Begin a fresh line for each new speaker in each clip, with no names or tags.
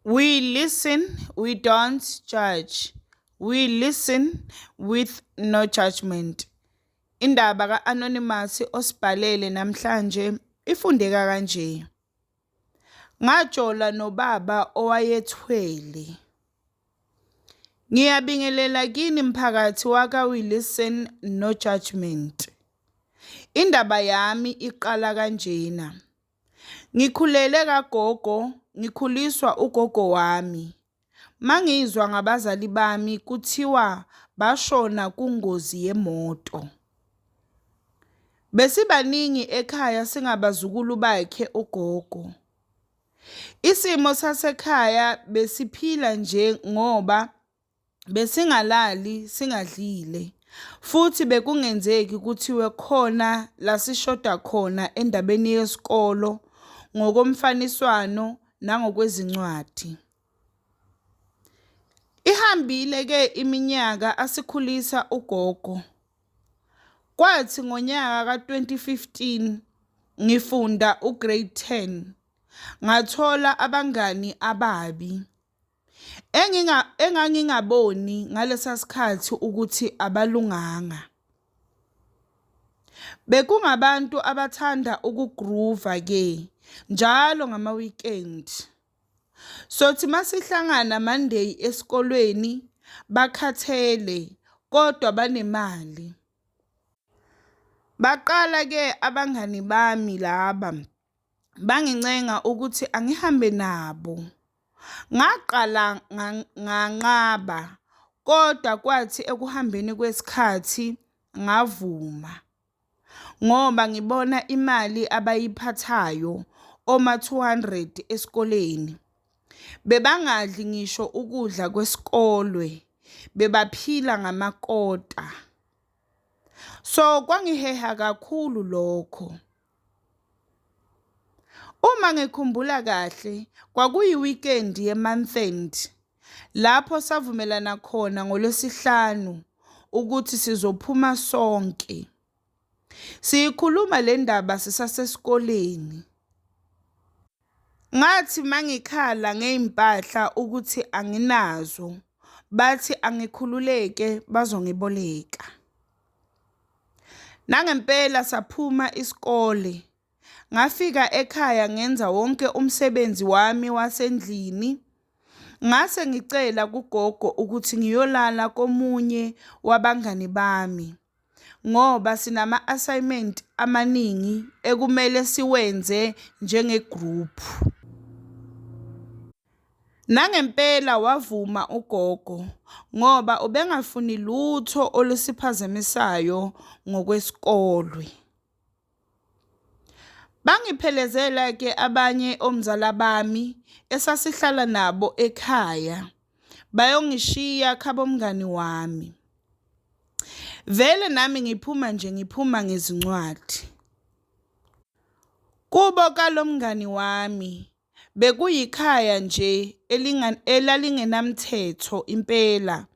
We listen, we don't judge. We listen with no judgment. Indaba ka-Anonymous osibhalele namhlanje ifundeka kanje. Ngajola nobaba owayethwele. Ngiyabingelela kini mphakathi waka We Listen No Judgment. Indaba yami iqala kanjena. Ngikhulele kagogo, ngikhuliswa ugogo wami. Mangizwa ngabazali bami kuthiwa bashona kungozi yemoto. Besibaningi ekhaya singabazukulu bakhe ugogo. Isimo sasekhaya besiphila nje ngoba Besingalali singadlile futhi bekungenzeki kuthiwe khona la sishoda khona endabeni yesikolo ngokomfaniswano nangokwezincwadi. Ihambile-ke iminyaka asikhulisa ugogo. Kwathi ngonyaka ka-2015 ngifunda u-Grade 10 ngathola abangani ababi. Engangingaboni ngalesa sikhathi ukuthi abalunganga. Bekungabantu abathanda ukugruva ke njalo ngama-weekend. Sothi masihlangana Monday esikolweni bakhathele kodwa banemali. Baqala ke abangani bami laba bangincenga ukuthi angihambe nabo. Ngaqala nganqaba kodwa kwathi ekuhambeni kwesikhathi ngavuma ngoba ngibona imali abayiphathayo oma-200 esikoleni. Bebangadli ngisho ukudla kwesikole, bebaphila ngamakota. So kwangiheha kakhulu lokho. Uma ngikhumbula kahle kwakuyi-weekend ye-month end lapho savumelana khona ngoLwesihlanu ukuthi sizophuma sonke. Siyikhuluma le ndaba sisasesikoleni. Ngathi mangikhala ngey'mpahla ukuthi anginazo, bathi angikhululeke bazongiboleka. Nangempela saphuma isikole, ngafika ekhaya ngenza wonke umsebenzi wami wasendlini. Ngase ngicela kugogo ukuthi ngiyolala komunye wabangani bami ngoba sinama-assignment amaningi ekumele siwenze njenge-group. Nangempela wavuma ugogo ngoba ubengafuni lutho olusiphazamisayo ngokwesikole. Bangiphelezela-ke abanye omzala bami esasihlala nabo ekhaya bayongishiya khabo mngani wami. Vele nami ngiphuma nje ngiphuma ngezincwadi. Kubo kalo mngani wami Bekuyikhaya nje elalingenamthetho impela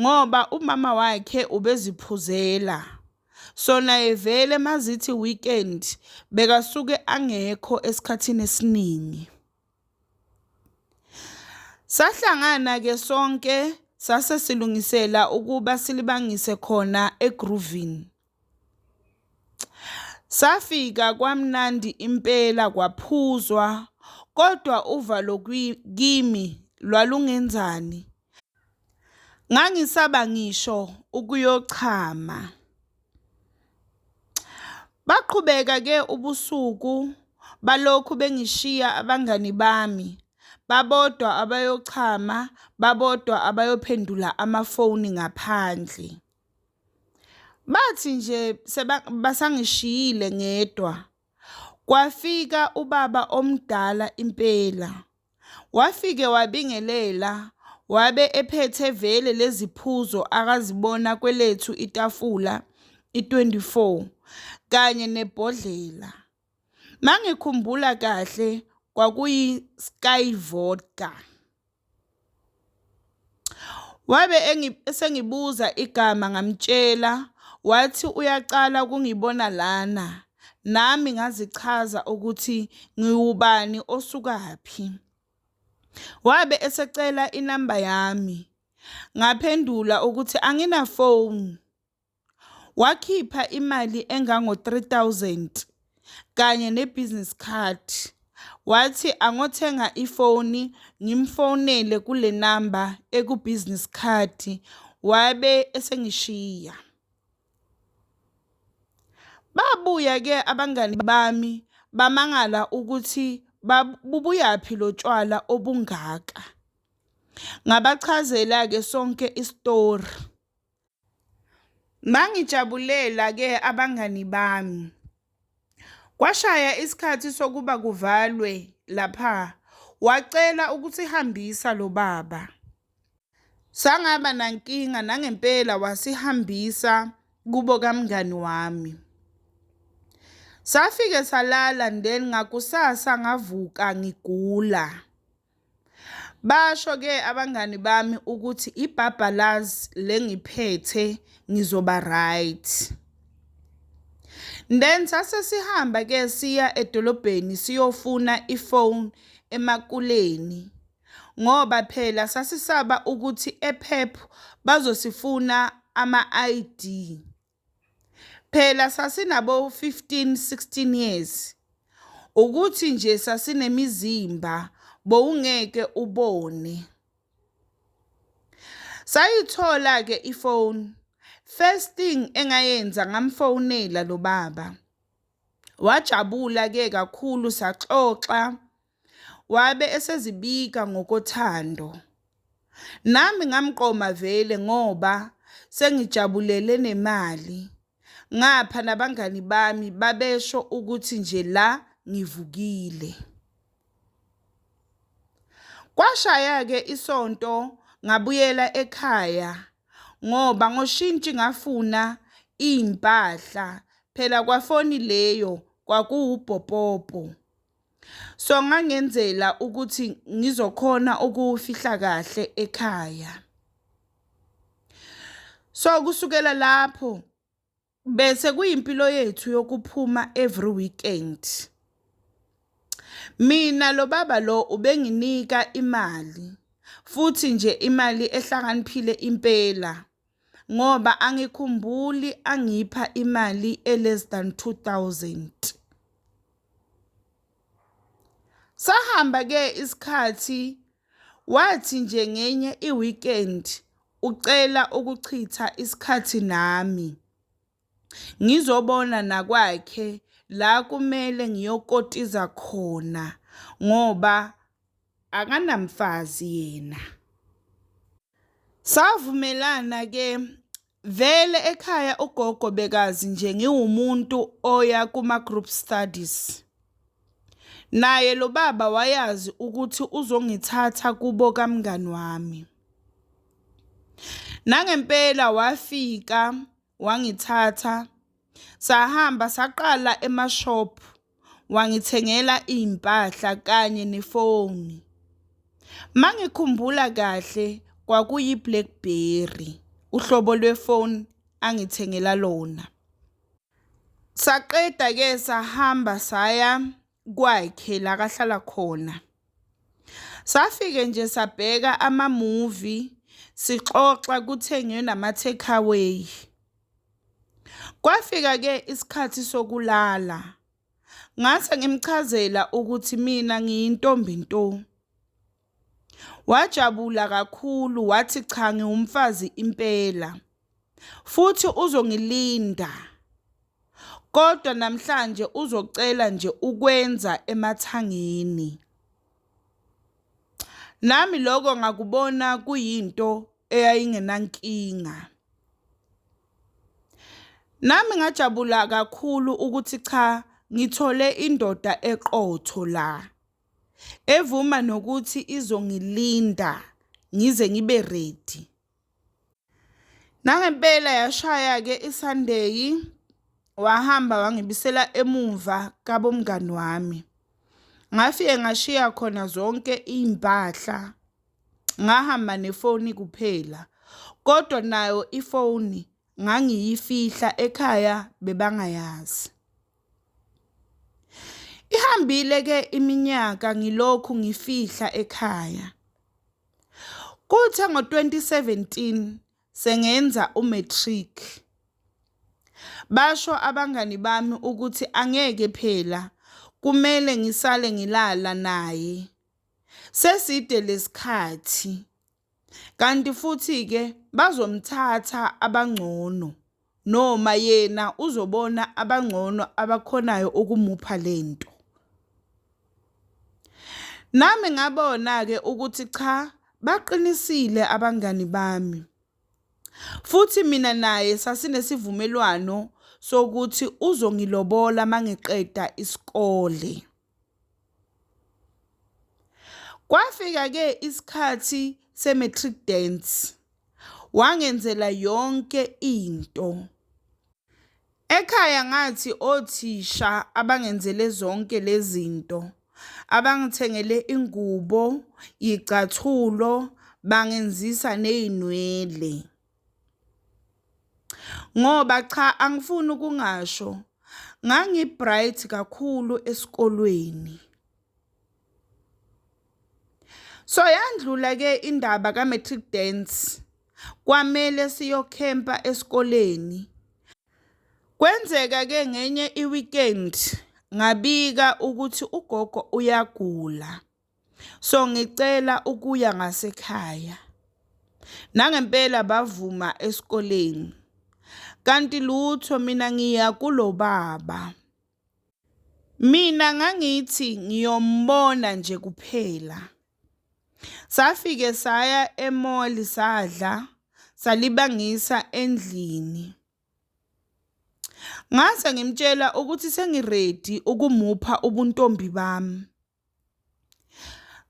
ngoba umama wakhe ubeziphuzela. So naye vele mazithi weekend bekasuke angekho esikhathini esiningi. Sahlangana-ke sonke sase silungisela ukuba silibangise khona eGroovini. Safika kwamnandi impela kwaphuzwa kodwa uvalo kimi lwalungenzani. Ngangisaba ngisho ukuyochama. Baqhubeka-ke ubusuku balokhu bengishiya abangani bami, babodwa abayochama, babodwa abayophendula amafoni ngaphandle. Bathi nje basangishiyile ngedwa, kwafika ubaba omdala impela. Wafike wabingelela, wabe ephethe vele leziphuzo akazibona kwelethu itafula, i-24, kanye nebhodlela. Mangikhumbula kahle kwakuyi-Sky Vodka. Wabe esengibuza igama ngamtshela wathi uyaqala ukungibona lana nami ngazichaza ukuthi ngiwubani osukaphi. Wabe esecela inamba yami, ngaphendula ukuthi anginafoni. Wakhipha imali engango-3000 kanye ne-business card, wathi angothenga ifoni ngimfonele kule namba eku-business card, wabe esengishiya. Babuya-ke abangani bami bamangala ukuthi bubuyaphi lo tshwala obungaka. Ngabachazela-ke sonke isitori. Bangijabulela-ke abangani bami. Kwashaya isikhathi sokuba kuvalwe lapha, wacela ukusihambisa lo baba. Sangaba nankinga nangempela wasihambisa kubo kamngani wami. Safike salala then ngakusasa ngavuka ngigula. Basho-ke abangani bami ukuthi ibhabhalazi le ngiphethe ngizoba right. Then sase sihamba-ke siya edolobheni siyofuna ifoni emakuleni ngoba phela sasisaba ukuthi ePep bazosifuna ama-ID. Phela sasinabo-15, 16 years. Ukuthi nje sasinemizimba bowungeke ubone. Sayithola-ke ifoni. First thing engayenza ngamfonela lo baba. Wajabula-ke kakhulu saxoxa, wabe esezibika ngokothando. Nami ngamqoma vele ngoba sengijabulele nemali. Ngapha nabangani bami babesho ukuthi nje la ngivukile. Kwashaya-ke isonto ngabuyela ekhaya ngoba ngoshintshi ngafuna iy'mpahla phela kwafoni leyo kwakuwubhopopo. So ngangenzela ukuthi ngizokhona ukuwufihla kahle ekhaya. So kusukela lapho bese kuyimpilo yethu yokuphuma every weekend. Mina lo baba lo ubenginika imali futhi nje imali ehlakaniphile impela ngoba angikhumbuli angipha imali e-less than 2000. Sahamba-ke isikhathi wathi nje ngenye i-weekend ucela ukuchitha isikhathi nami ngizobona nakwakhe la kumele ngiyokotiza khona ngoba akanamfazi yena. Savumelana-ke vele ekhaya ugogo bekazi nje ngiwumuntu oya kuma-group studies. Naye lo baba wayazi ukuthi uzongithatha kubo kamngani wami. Nangempela wafika wangithatha sahamba saqala emashop wangithengela iy'mpahla kanye nefoni. Mangikhumbula kahle kwakuyi-Blackberry uhlobo lwefoni angithengela lona. Saqeda-ke sahamba saya kwakhe la kahlala khona. Safike nje sabheka ama-movie sixoxa kuthengwe nama-takeaway. Kwafika-ke isikhathi sokulala. Ngase ngimchazela ukuthi mina ngiyintombi nto. Wajabula kakhulu wathi cha ngiwumfazi impela futhi uzongilinda. Kodwa namhlanje uzocela nje ukwenza emathangeni. Nami lokho ngakubona kuyinto eyayingenankinga. Nami ngajabula kakhulu ukuthi cha ngithole indoda eqotho la evuma nokuthi izongilinda ngize ngibe ready. Nangempela yashaya-ke iSunday wahamba wangibisela emuva kabomngani wami. Ngafike ngashiya khona zonke iy'mpahla ngahamba nefoni kuphela kodwa nayo ifoni ngangiyifihla ekhaya bebangayazi. Ihambile ke iminyaka ngilokhu ngifihla ekhaya. Kuthe ngo-2017 sengenza u-matric, basho abangani bami ukuthi angeke phela kumele ngisale ngilala naye, seside lesikhathi, kanti futhi-ke bazomthatha abangcono noma yena uzobona abangcono abakhonayo ukumupha lento. Nami ngabona-ke ukuthi cha baqinisile abangani bami. Futhi mina naye sasinesivumelwano sokuthi uzongilobola mangiqeda isikole. Kwafika-ke isikhathi se-matric dance, wangenzela yonke into. Ekhaya ngathi othisha abangenzele zonke lezi zinto, abangithengele ingubo, iy'cathulo, bangenzisa ney'nwele. Ngoba cha angifuni ukungasho, ngangi-bright kakhulu esikolweni. So yandlula-ke indaba ka-matric dance, kwamele siyokhempa esikoleni. Kwenzeka-ke ngenye i-weekend ngabika ukuthi ugogo uyagula, so ngicela ukuya ngasekhaya. Nangempela bavuma esikoleni. Kanti lutho mina ngiya kulo baba. Mina ngangithi ngiyombona nje kuphela. Safike saya e-mall sadla, salibangisa endlini. Ngase ngimtshela ukuthi sengi-ready ukumupha ubuntombi bami.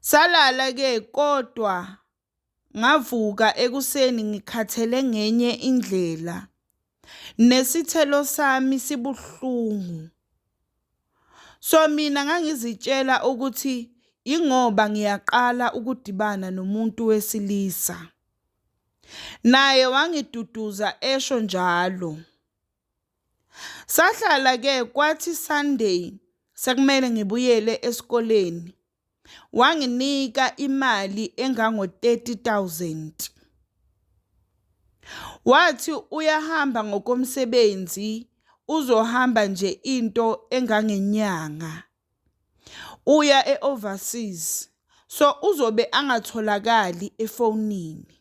Salala-ke kodwa ngavuka ekuseni ngikhathele ngenye indlela. Nesithelo sami sibuhlungu. So mina ngangizitshela ukuthi ingoba ngiyaqala ukudibana nomuntu wesilisa. Naye wangiduduza esho njalo. Sahlala-ke kwathi Sunday sekumele ngibuyele esikoleni. Wanginika imali engango-30,000. Wathi uyahamba ngokomsebenzi uzohamba nje into engangenyanga. Uya e-overseas, so uzobe angatholakali efonini.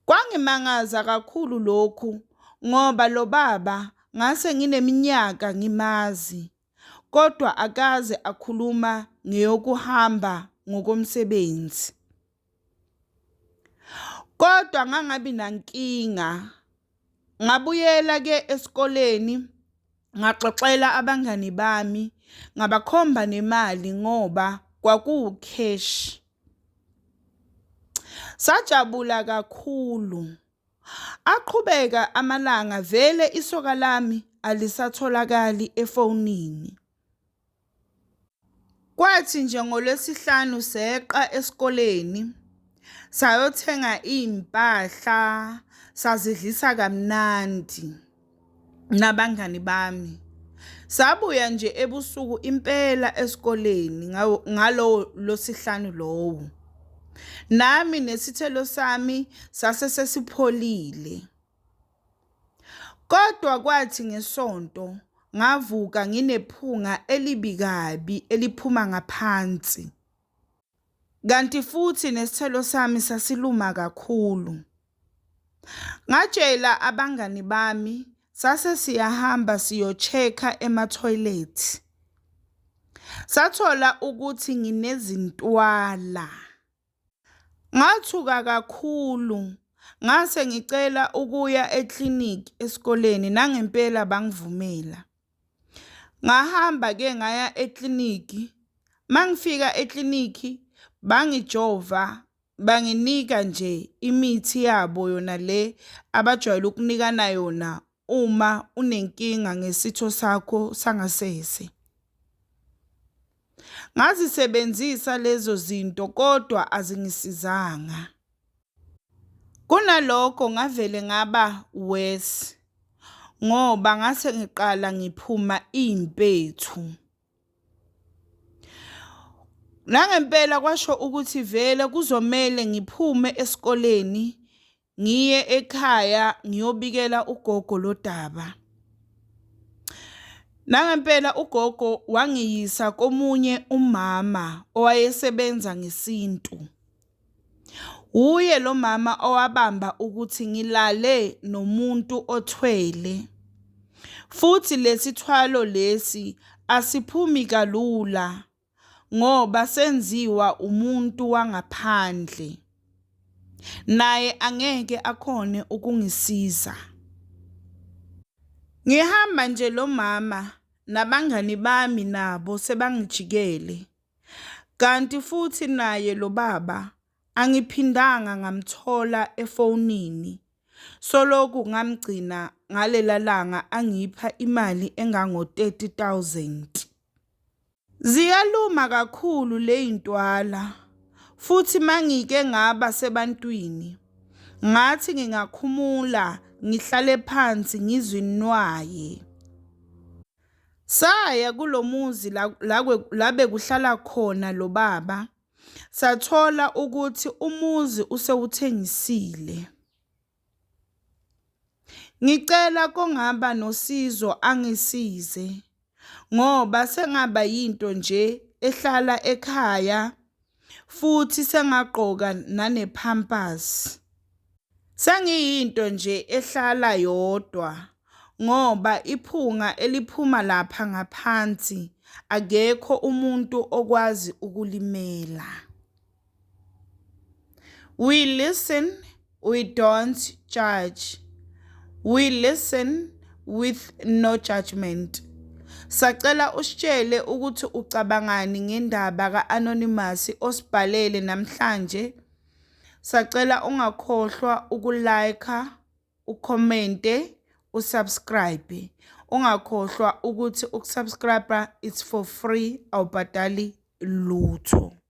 Kwangimangaza kakhulu lokhu ngoba lo baba ngase ngineminyaka ngimazi, kodwa akaze akhuluma ngeyokuhamba ngokomsebenzi. Kodwa ngangabi nankinga, ngabuyela-ke esikoleni ngaxoxela abangani bami, ngabakhomba nemali ngoba kwakuwu-cash. Sajabula kakhulu. Aqhubeka amalanga vele isoka lami alisatholakali efonini. Kwathi nje ngoLwesihlanu seqa esikoleni sayothenga iy'mpahla sazidlisa kamnandi nabangani bami. Sabuya nje ebusuku impela esikoleni ngalowo Lwesihlanu lowo. Nami nesithelo sami sase sesipholile. Kodwa kwathi ngeSonto ngavuka nginephunga elibi kabi eliphuma ngaphansi. Kanti futhi nesithelo sami sasiluma kakhulu. Ngatshela abangani bami sase siyahamba siyo-check-a emathoyilethi. Sathola ukuthi nginezintwala. Ngathuka kakhulu ngase ngicela ukuya eklinikhi esikoleni nangempela bangivumela. Ngahamba-ke ngaya eklinikhi. Mangifika eklinikhi bangijova banginika nje imithi yabo yona le abajwayele ukunikana yona uma unenkinga ngesitho sakho sangasese. Ngazisebenzisa lezo zinto kodwa azingisizanga. Kunalokho ngavele ngaba worse. ngoba ngase ngiqala ngiphuma iy'mpethu. Nangempela kwasho ukuthi vele kuzomele ngiphume esikoleni ngiye ekhaya ngiyobikela ugogo lo daba. Nangempela ugogo wangiyisa komunye umama owayesebenza ngesintu. Wuye lo mama owabamba ukuthi ngilale nomuntu othwele futhi lesithwalo lesi asiphumi kalula ngoba senziwa umuntu wangaphandle. Naye angeke akhone ukungisiza. Ngihamba nje lo mama nabangani bami nabo sebangijikele. Kanti futhi naye lo baba angiphindanga ngamthola efonini solokhu ngamgcina ngalela langa angipha imali engango-30 000. Ziyaluma kakhulu ley'ntwala futhi mangike ngaba sebantwini ngathi ngingakhumula ngihlale phansi ngizinwaye. Saya kulo muzi la bekuhlala khona lo baba sathola ukuthi umuzi usewuthengisile. Ngicela kongaba nosizo angisize ngoba sengaba yinto nje ehlala ekhaya futhi sengagqoka nane-pampers. Sengiyinto nje ehlala yodwa ngoba iphunga eliphuma lapha ngaphansi akekho umuntu okwazi ukulimela. We listen, we don't judge. We listen with no judgment. Sacela usitshele ukuthi ucabangani ngendaba ka-Anonymous osibhalele namhlanje. Sacela ungakhohlwa uku-like, ukhomente, usubscribe. Ungakhohlwa ukuthi ukusubscribe it's for free, awubhadali lutho.